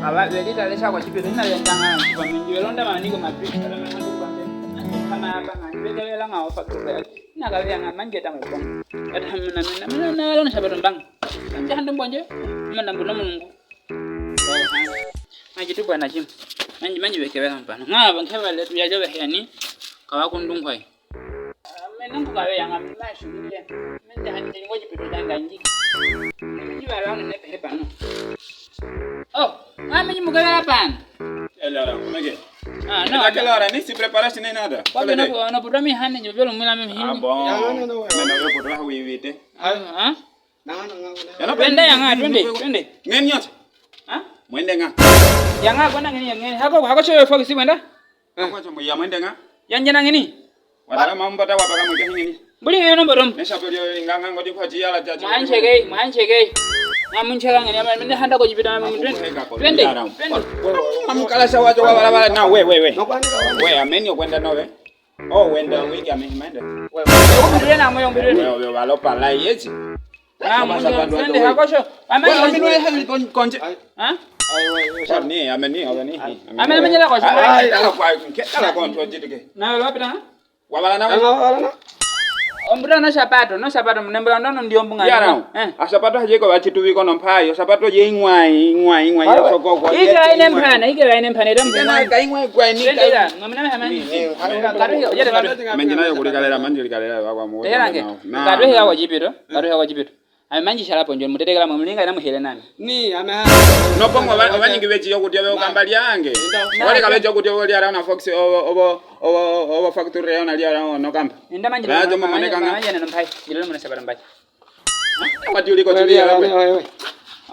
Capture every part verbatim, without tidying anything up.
Aba, beli tale sha kwa Kipito, ina bentanga, kwa mingi, belonda maniko mapi, kama hapa, beli tale nga ofa tuka. Ina kabe yanga manje tamwe bon. Kata mna, mna, mna, na, lona sabato mbang. Manje hande mbonje, mna mbuno mungu. Manje tu bwana Jim. Manje, manje bekebela mpano. Nga, bankebale, tu yajo beheni. Kawa kundungwai. Mene ngu kawe yanga mashimile. Mende handi ngo Kipito janga nji. Nji bala ne pehe pano. Oh, mami nyi mukabela pano. Elora, kumege. Ah, no. Ake lora, ni si preparashi ni nada. Kwa no, no, puto mi hane, nyi belo mula mi hini. Ah, bon. No, no, no, no. No, no, puto ha wivite. Ah? Twende yanga, twende, twende. Ngeni yote. Ha? Mwende nga. Yanga, kwenda ngeni, ngeni. Hako, hako shoyo fogi si mwenda? Hako shoyo ya mwende nga. Yanje na ngeni. Watala mambata wapaka mwende ngeni. Mbuli ngeni nombo dom. Nesha pelio nganga ngodi kwa jiyala jaji. Mwanchege, mwanchege. Mwamunchega ngeni, ama mende handa ko Kipito, ama twende. Twende. Mamukala sha wajo wa balabala na we, we, we. We, ameni okwenda no we. Oh, wenda wiki amehimende. Wewe, wewe, umbirire na mwe, umbirire. Wewe, wewe, walopa lai yezi. Ah, mundu, twende hakosho. Ameni. Wewe, ameni, wewe, hali kon-, konje. Ha? Ni, ameni, ameni. Ameni, ameni, la kosho. Ai, ai, ala kwa, ke, ala kwa, ntwa jitike. Na wewe, wapi na? Wabala na wewe? Wabala na. Ombura no sapato, no sapato, munembura no, no, ndi ombu nga. Yara. Eh. Asapato hajeko bachitubiko no mpayo, sapato je ingwai, ingwai, ingwai, ya soko kwa. Ike aine mpana, ike aine mpana, ita mpana. Ika ingwai kwa ni. Twende ika, ngamina hama ni. Katu ika, ojere katu. Menjina yo kulikalera, manjilikalera, wa kwa mu. Teherange. Katu ika kwa Kipito, katu ika kwa Kipito. Ame manji shala ponjo, mutetekela mwe mulinga ina muhele nani. Ni, ame ha. No pongo ba, ba nyingi beji yo kutya be ukamba lyange. Wale ka beji yo kutya be lyara na fox, obo, obo, obo, obo factory yo na lyara no kamba. Inda manji. Ba jo mwe moneka nga. Manji na mpai. Jilo mwe sabara mpai. Wati uliko tibiya we.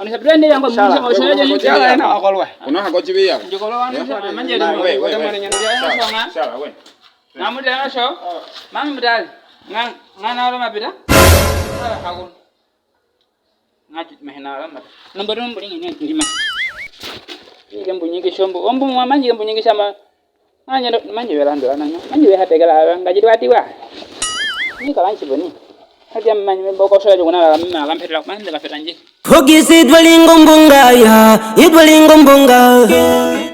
Ono sabara ndi yango munja oshoje ni. Shala, ena wakolwa. Kuno hako tibiya. Njokolo wanu manji. We, we, we. Shala, we. Namutele no sho. Mami mutale. Nga, nga na olo mapita. Shala hako. Nga ti mahena olo mapita. Nombo tumbulingi ni ndima. Ike mbunyiki shombo. Ombu mwa manji mbunyiki shama. Manje, manje welandula nanga. Manje wehatekela aba, nga jitwatiwa. Ni kalanchi boni. Hati ya manje mboko shoya jukuna la mama kampetela, manje kapeta nji. Fox itwalingo mbonga ya, itwalingo mbonga.